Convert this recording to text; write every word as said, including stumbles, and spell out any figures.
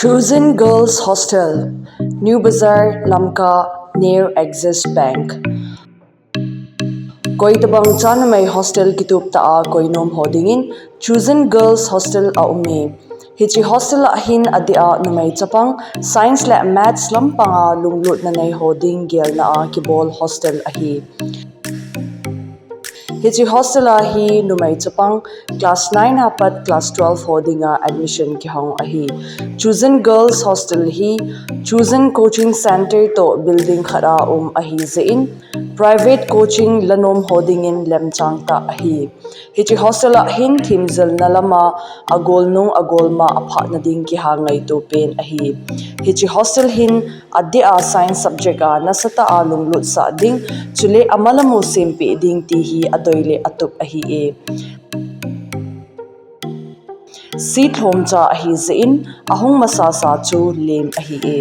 Chosen Girls Hostel, New Bazar, Lamka, near Axis Bank. Koitabang cha numei hostel kitup tah a koinom ho dingin Chosen Girls Hostel aume. Hiche hostel a hin adeh a numei chapang science le maths lampanga lunglutna nei ho ding gelna a kibol hostel ahi. Hiche hostel a hi numei chapang class nine apat class twelve ho dinga admission kihong ahi. Chosen Girls Hostel hi Chosen Coaching Center toh building khat a um ahi jeh in private coaching lanom ho dingin lemchang tah ahi. Hiche hostel a hin themjilna lama agol nung agol ma aphah nading kiha ngaito pen ahi. Hiche hostel hin adeh a science subject a nasatah a lunglut sah ding, chule amalamu sempeh ding ti hi adei le atup ahi e. Seat lhomcha ahi jeh in ahung masasa chu lem ahi e.